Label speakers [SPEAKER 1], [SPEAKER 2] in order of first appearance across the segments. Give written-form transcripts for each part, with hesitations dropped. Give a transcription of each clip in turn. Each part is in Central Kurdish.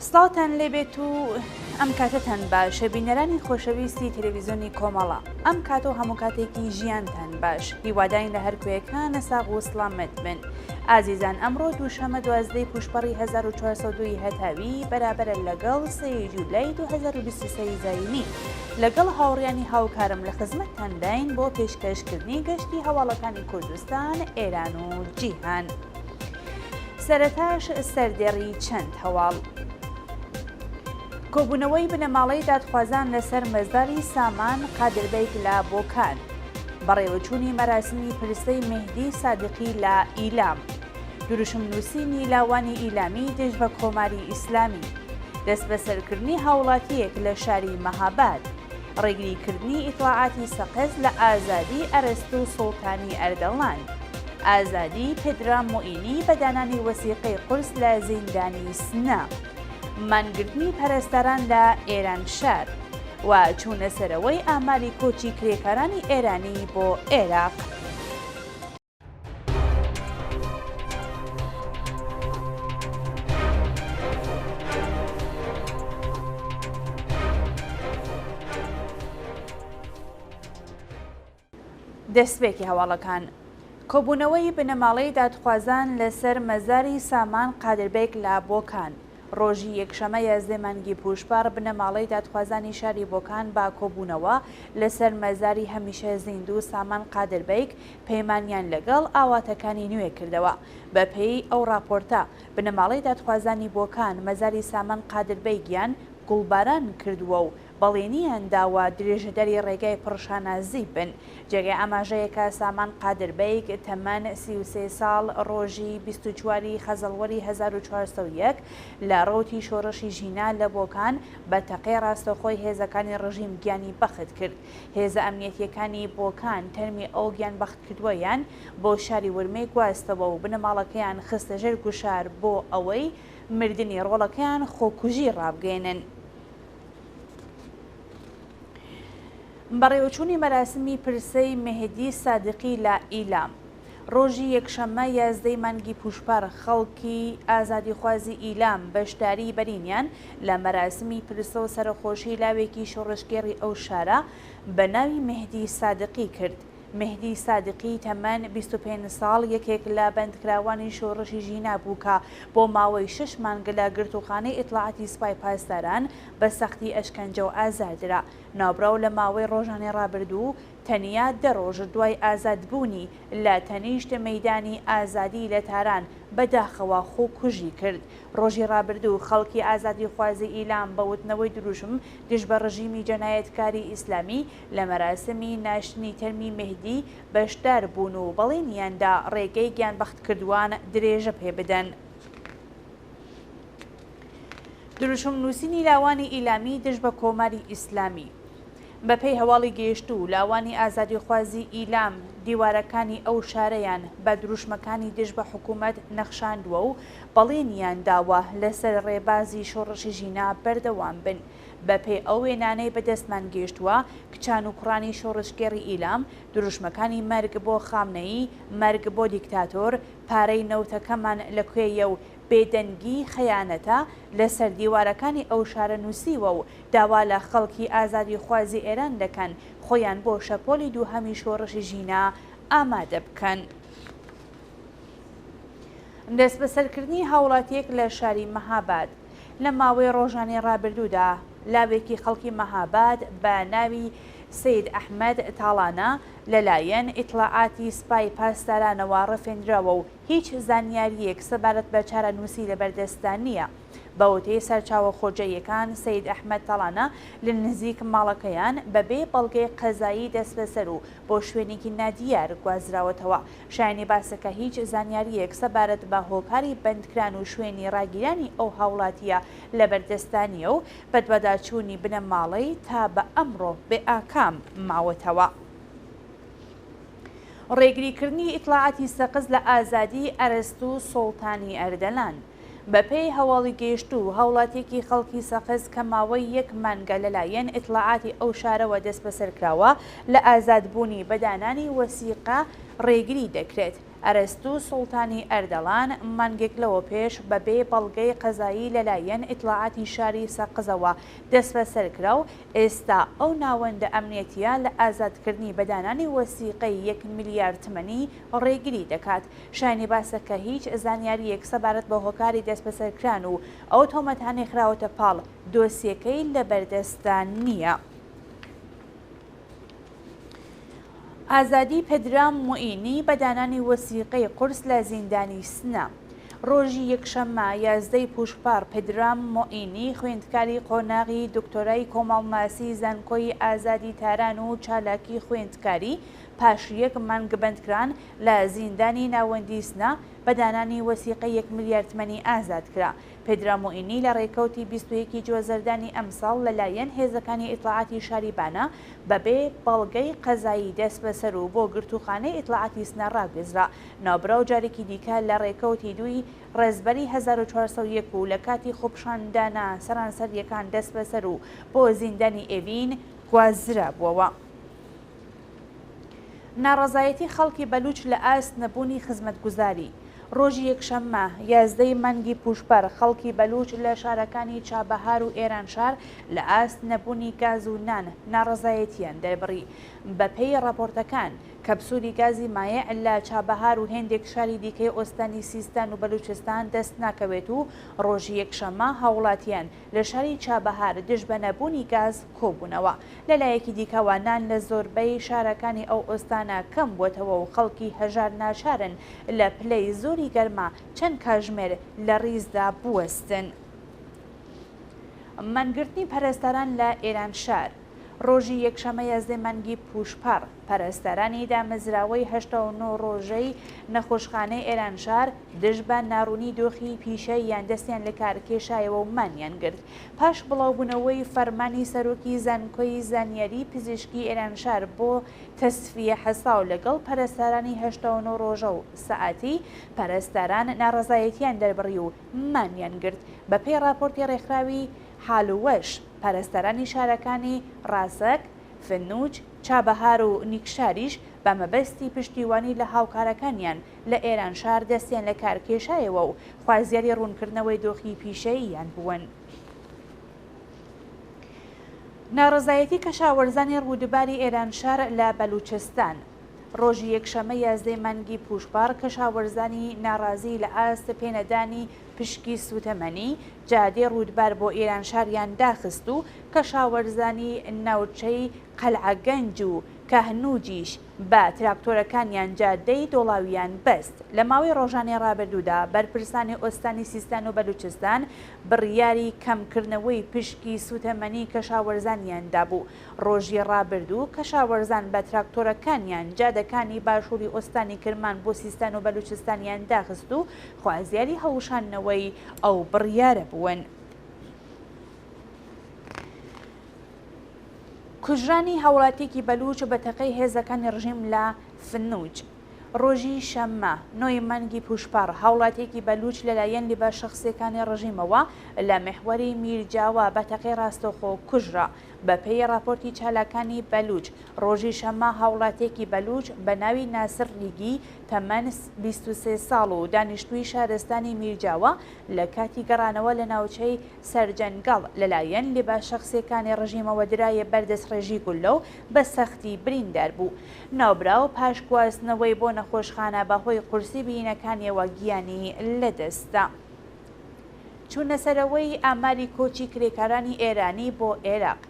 [SPEAKER 1] سڵاوتان لێبێت و ئەم کاتەتان باش بینەرانی خۆشەویستی تەلەویزیۆنی کۆمەڵە ئەم کات و هەموو کاتێکی ژیانتان باش هیواداین لە هەر کوێکانە ساغ و سڵامەت بن ئازیزان ئەمڕۆ دووشەمە دوازدەی پوشپەڕی 1402 هەتاوی بەرابەرە لەگەڵ سێ جولای 2023 زایینی لەگەڵ هاوڕیانی هاوکارم لە خزمەتتانداین بۆ پێشکەشکردنی گەشتی هەواڵەکانی کوردستان، ئێران و جیهان. سەرەتاش سەردێڕی چەند هەواڵ. کۆبوونەوەی بنەماڵەی دادخوازان لەسەر مەزاری سامان قادربەیگ لە بۆکان. بەڕێوەچوونی مەراسمی پرسەی مێهدی سادقی لە ئیلام. دروشم نووسینی لاوانی ئیلامی دژ بە کۆماری ئیسلامی. دەستبەسەرکردنی هاوڵاتییەک لە شاری مەهاباد. ڕێگریکردنی ئیتڵاعاتی سەقز لە ئازادیی ئەرەستوو سوڵتانی ئەردەڵان. ئازادیی پدرام موئینی بە دانانی وەسیقەی قورس لە زیندانی سنە. مانگرتنی پەرستاران لە ئێرانشار. و چوونەسەرەوەی ئاماری کۆچی کرێکارانی ئێرانی بۆ عێراق. دەستپێکی هەواڵەکان کۆبوونەوەی بنەماڵەی دادخوازان لەسەر مەزاری سامان قادربێک لە بۆکان ڕۆژی یەکشەمە 11 مانگی پووشپەڕ بنەماڵەی دادخوازانی شاری بۆکان بە کۆبوونەوە لەسەر مەزاری هەمیشە زیندوو سامان قادربەیگ پەیمانیان لەگەڵ ئاواتەکانی نوێ کردەوە. بە پێی ئەو ڕاپۆرتە، بنەماڵەی دادخوازانی بۆکان مەزاری سامان قادربەیگیان گوڵباران کردووە و بەڵێنیان داوە درێژەدەری ڕێگای پڕ شانازی بن. جێگای ئاماژەیە کە سامان قادربەیگ تەمەن 33 ساڵ ڕۆژی 24 ی خەزەڵوەری 1401 لە ڕەوتی شۆڕشی ژینا لە بۆکان بە تەقەی ڕاستەوخۆی هێزەکانی ڕژیم گیانی بەخت کرد. هێزە ئەمنیەتییەکانی بۆکان تەرمی ئەو گیانبەختکردووەیان بۆ شاری ورمێ گواستەوە و بنەماڵەکەیان خستە ژێر گوشار بۆ ئەوەی مردنی ڕۆڵەکەیان خۆکوژی ڕابگەیەنن. بەڕێوەچوونی مەراسمی پرسەی مێهدی سادقی لە ئیلام. ڕۆژی یەکشەممە 11 ی مانگی پووشپەڕ خەڵکی ئازادیخوازی ئیلام بەشداریی بەرینیان لە مەراسمی پرسە و سەرەخۆشیی لاوێکی شۆڕشگێڕی ئەو شارە بە ناوی مێهدی سادقی کرد. مێهدی سادقی تەمەن 25 ساڵ یەکێک لە بەندکراوانی شۆڕشی ژینا بوو کە بۆ ماوەی شەش مانگ لە گرتووخانەی ئیتڵاعاتی سپای پاسداران بە سەختی ئەشکەنجە و ئازار درا. ناوبراو لە ماوەی ڕۆژانی ڕابردوو تەنیا دە ڕۆژ دوای ئازادبوونی لە تەنیشت مەیدانی ئازادی لە تاران بە داخەوە خۆکوژی کرد. ڕۆژی ڕابردوو خەڵکی ئازادیخوازی ئیلام بە وتنەوەی دروشم دژ بە ڕژیمی جەنایەتکاری ئیسلامی لە مەراسمی ناشتنی تەرمی مێهدی بەشدار بوون و بەڵێنیان دا ڕێگەی گیانبەختکردووان درێژە پێ بدەن. دروشم نووسینی لاوانی ئیلامی دژ بە کۆماری ئیسلامی. بە پێی هەواڵی گەیشتوو، لاوانی ئازادیخوازی ئیلام دیوارەکانی ئەو شارەیان بە دروشمەکانی دژ بە حکوومەت نەخشاندووە و بەڵێنیان داوە لەسەر ڕێبازی شۆڕشی ژینا بەردەوام بن. بە پێی ئەو وێنانەی بە دەستمان گەیشتووە، کچان و کوڕانی شۆڕشگێڕی ئیلام دروشمەکانی مەرگ بۆ خامنەیی، مەرگ بۆ دیکتاتۆر، پارەی نەوتەکەمان لە کوێیە و بێدەنگی خەیانەتە لەسەر دیوارەکانی ئەو شارە نووسیوە و داوا لە خەڵکی ئازادیخوازی ئێران دەکەن خۆیان بۆ شەپۆلی دووهەمی شۆڕشی ژینا ئامادە بکەن. دەستبەسەرکردنی هاوڵاتییەک لە شاری مەهاباد لە ماوەی ڕۆژانی ڕابردوودا لاوێکی خەڵکی مەهاباد بە ناوی سەید ئەحمەد تاڵانە لەلایەن ئیتڵاعاتی سپای پاسدارانەوە ڕفێندراوە و هیچ زانیارییەک سەبارەت بە چارەنووسی لەبەردەستدا نییە. بە وتەی سەرچاوە خۆجێیەکان، سەید ئەحمەد تاڵانە لە نزیک ماڵەکەیان بەبێ بەڵگەی قەزایی دەستبەسەر و بۆ شوێنێکی نادیار گوازراوەتەوە. شایانی باسە کە هیچ زانیارییەک سەبارەت بە هۆکاری بەندکران و شوێنی ڕاگیرانی ئەو هاوڵاتییە لەبەردەستدا نییە و بەدواداچوونی بنەماڵەی تا بە ئەمڕۆ بێ ئاکام ماوەتەوە. ڕێگریکردنی ئیتڵاعاتی سەقز لە ئازادیی ئەرەستوو سوڵتانی ئەردەلان. بەپێی هەواڵی گەیشتوو، هاوڵاتییەکی خەڵکی سەقز کە ماوەی یەک مانگە لەلایەن ئیتڵاعاتی ئەو شارەوە دەستبەسەر کراوە، لە ئازادبوونی بە دانانی وەسیقە ڕێگری دەکرێت. ئەرەستوو سوڵتانی ئەردەڵان مانگێک لەوە پێش بە بێ بەڵگەی قەزایی لەلایەن ئیتڵاعاتی شاری سەقزەوە دەسبەسەر کرا و ئێستا ئەو ناوەندە ئەمنیەتییە لە ئازادکردنی بە دانانی وەسیقەی یەک میلیارد تمەنی ڕێگری دەکات. شایانی باسە کە هیچ زانیارییەک سەبارەت بە هۆکاری دەستبەسەرکران و ئەو تۆمەتانەی خراوەتە پاڵ دۆسیەکەی لەبەردەستدا نییە. ئازادی پدرام موئینی بە دانانی وەسیقەی قورس لە زیندانی سنە. ڕۆژی یەکشەممە 11 ی پووشپەڕ پدرام موئینی خوێندکاری قۆناغی دکتۆرای کۆمەڵناسی زانکۆی ئازادی تاران و چالاکی خوێندکاری پاش یەک مانگ بەندکران لە زیندانی ناوەندی سنە بە دانانی وەسیقەی یەک ملیار تمەنی ئازاد کرا. پدرام موئینی لە ڕێکەوتی 21 ی جۆزەردانی ئەمساڵ لە لایەن هێزەکانی ئیتڵاعاتی شاری بانە بە بێ بەڵگەی قەزایی دەستبەسەر و بۆ گرتووخانەی ئیتڵاعاتی سنە ڕاگوێزرا. ناوبراو جارێکی دیکە لە ڕێکەوتی دووی ڕێزبەری 1401 و لە کاتی خۆپیشاندانە سەرانسەرییەکان دەستبەسەر و بۆ زیندانی ئێڤین گوازرابووەوە. ناڕەزایەتی خەڵکی بەلوچ لە ئاست نەبوونی خزمەتگوزاری. ڕۆژی یەکشەممە، 11 ی مانگی پووشپەر، خەڵکی بەلوچ لە شارەکانی چابەهار و ئێرانشار لە ئاست نەبوونی گاز و نان ناڕەزایەتییان دەربڕی. بەپێی ڕاپۆرتەکان، کەپسولی گازی مایع لە چابەهار و هێندێک شاری دیکەی ئۆستانی سیستان و بەلوچستان دەست ناکەوێت و ڕۆژی یەکشەممە هاووڵاتییان لە شاری چابەهار دژ بە نەبوونی گاز کۆبوونەوە. لە لایەکی دیکەوە نان لە زۆربەی شارەکانی ئەو ئۆستانە کەم بووەتەوە و خەڵکی هەژار ناچارن لە پلەی زۆری گەرما چەند کاژمێر لە ڕیزدا بوەستن. مانگرتنی پەرستاران لە ئێرانشار. ڕۆژی یەکشەممە 11 مانگی پووشپەڕ، پەرستارانی دامەزراوەی 89 ڕۆژەی نەخۆشخانەی ئێرانشار دژ بە ناڕوونی دۆخی پیشەییان دەستیان لەکار کێشایەوە و مانیان گرت. پاش بڵاوبوونەوەی فەرمانی سەرۆکی زانکۆی زانیاری پزیشکی ئێرانشار بۆ تەسفیە حەساو لەگەڵ پەرستارانی 89 ڕۆژە و سەعاتی، پەرستاران ناڕەزایەتیان دەربڕی و مانیان گرت. بەپێی ڕاپۆرتی ڕێکخراوی حالوەش، پەرستارانی شارەکانی ڕاسەک، فنوج، چابەهار و نیکشاریش بە مەبەستی پشتیوانی لە هاوکارەکانیان لە ئێرانشار دەستیان لە کار کێشایەوە و خوازیاری ڕوونکردنەوەی دۆخی پیشەییان بوون. ناڕەزایەتی کەشاوەرزانی ڕوودباری ئێرانشار لە بەلوچستان. ڕۆژی یەکشەممە 11 مانگی پووشپەڕ کەشاوەرزانی ناڕازی لە ئاست پێنەدانی پشکی سووتەمەنی جادەی ڕوودبار بۆ ئیرانشاریان داخست و کەشاوەرزانی ناوچەی قەلعەگەنج و کەهنوجیش بە تراکتۆرەکانیان جادەی دۆڵاویان بەست. لە ماوەی ڕۆژانی ڕابردوودا بەرپرسانی ئۆستانی سیستان و بەلوچستان بڕیاری کەمکردنەوەی پشکی سووتەمەنی کەشاوەرزانیان دابوو. ڕۆژی ڕابردوو کەشاوەرزان بە تراکتۆرەکانیان جادەکانی باشووری ئۆستانی کرمان بۆ سیستان و بەلوچستانیان داخست و خوازیاری هەڵوشاندنەوەی ئەو بڕیارە بوون. کوژرانی هاوڵاتیەکی بەلوچ بە تەقەی هێزەکانی ڕژیم لە فنوج. ڕۆژی شەممە، نۆی مانگی پووشپەڕ، هاوڵاتیەکی بەلوچ لەلایەن لیبا شەخسیەکانی ڕژیمەوە لە میحوەری میرجاوە بە تەقەی ڕاستەوخۆ کوژرا. بە پێی ڕاپۆرتی چالاکانی بەلوچ، ڕۆژی شەممە هاوڵاتیەکی بەلوچ بە ناوی ناسر ڕیگی تەمەن 23 ساڵ و دانیشتووی شارستانی میرجاوە لە کاتی گەڕانەوە لە ناوچەی سەرجەنگەڵ لەلایەن لیبا شەخسیەکانی ڕژیمەوە درایە بەر دەستڕێژی گوللە و بە سەختی بریندار بوو. ناوبراو پاش گواستنەوەی بۆ نەخۆشخانە بە هۆی قورسی برینەکانیەوە گیانی لەدەستدا. چوونەسەرەوەی ئاماری کۆچی کرێکارانی ئێرانی بۆ ئێراق.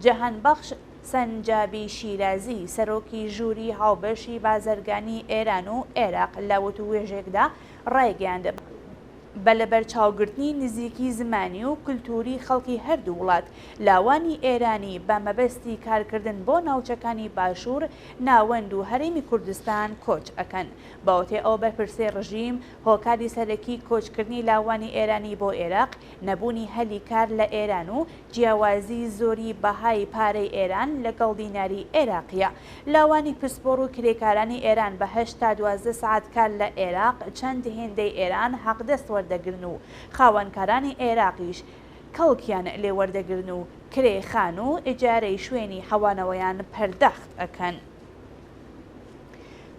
[SPEAKER 1] جەهانبەخش سەنجابی شیرازی، سەرۆکی ژووری هاوبەشی بازرگانی ئێران و ئێراق لە وتووێژێکدا ڕایگەیاند، بە لەبەرچاوگرتنی نزیکی زمانی و کلتووری خەڵکی هەردوو وڵات، لاوانی ئێرانی بە مەبەستی کارکردن بۆ ناوچەکانی باشوور، ناوەند و هەرێمی کوردستان کۆچ ئەکەن. بەوتەی ئەو بەرپرسەی ڕژیم، هۆکاری سەرەکی کۆچکردنی لاوانی ئێرانی بۆ ئێراق، نەبوونی هەلی کار لە ئێران و جیاوازی زۆری بەهای پارەی ئێران لەگەڵ دیناری ئێراقییە. لاوانی پسپۆڕ و کرێکارانی ئێران بە هەشت تا 12 سەعات کار لە ئێراق چەند هێندەی ئێران حەقدەست وەردەگرن و خاوەنکارانی ئێراقیش کەڵکیان لێ وەردەگرن و کرێی خانوو و ئیجارەی شوێنی حەوانەوەیان پەرداخت ئەکەن.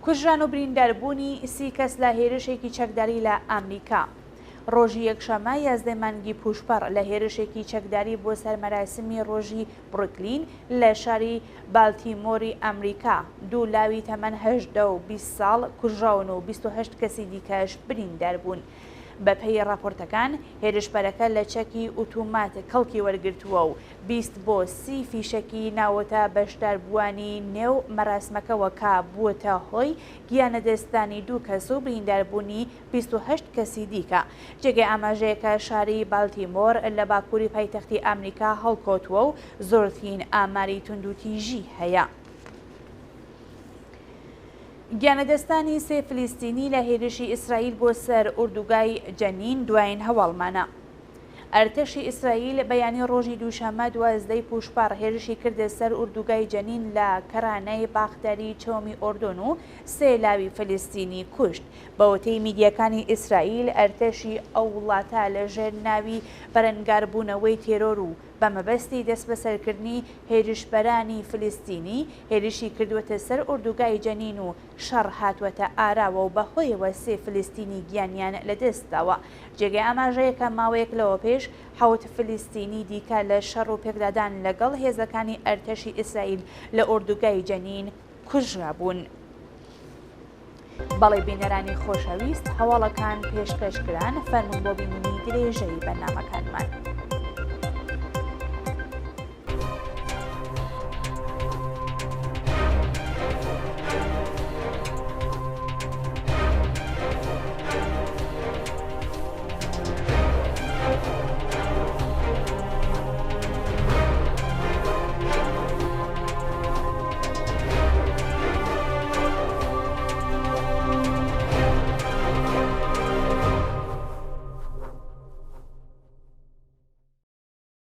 [SPEAKER 1] کوژران و برینداربوونی سی کەس لە هێرشێکی چەکداری لە ئامریکا. ڕۆژی یەکشەممە 11 مانگی پووشپەڕ لە هێرشێکی چەکداری بۆ سەر مەراسمی ڕۆژی بروکلین لە شاری بالتیمۆری ئەمریکا دوو لاوی تەمەن 18 و 20 ساڵ کوژراون و 28 کەسی دیکەش بریندار بوون. بەپێی ڕاپۆرتەکان، هێرشبەرەکە لە چەکی ئوتومات کەڵکی وەرگرتووە و 20 بۆ 30 فیشەکی ناوەتە بەشداربووانی نێو مەراسمەکەوە کە بووەتە هۆی گیانلەدەستدانی دوو کەس و برینداربوونی 28 کەسی دیکە. جێگەی ئاماژەیە کە شاری بالتیمۆر لە باکووری پایتەختی ئامریکا هەڵکەوتووە و زۆرترین ئاماری توندوتیژی هەیە. گیانلەدەستدانی سێ فلیستینی لە هێرشی ئیسرائیل بۆ سەر ئوردوگای جەنین دوایین هەواڵمانە. ئەرتەشی ئیسرائیل بەیانی ڕۆژی دووشەممە دوازدەی پووشپەڕ هێرشی کردە سەر ئوردوگای جەنین لە کەرانەی باختەری چۆمی ئۆردۆن و سێ لاوی فلیستینی کوشت. بە وتەی میدیاکانی ئیسرائیل ئەرتەشی ئەو وڵاتە لە ژێر ناوی بەرەنگاربوونەوەی تێرۆر و بە مەبەستی دەستبەسەرکردنی هێرشبەرانی فلستینی، هێرشی کردووەتە سەر ئۆردوگای جەنین و شەڕ هاتووەتە ئاراوە و بەهۆیەوە سێ فلستینی گیانیان لەدەستداوە. جێگەی ئاماژەیە کە ماوەیەک لەوەپێش حەوت فلستینی دیکە لە شەڕ و پێکدادان لەگەڵ هێزەکانی ئەرتەشی ئیسرائیل لە ئۆردوگای جەنین کوژرابوون. بەڵێ بینەرانی خۆشەویست هەواڵەکان پێشکەش کران، فەرموون بۆ بینینی درێژەی بەرنامەکانمان.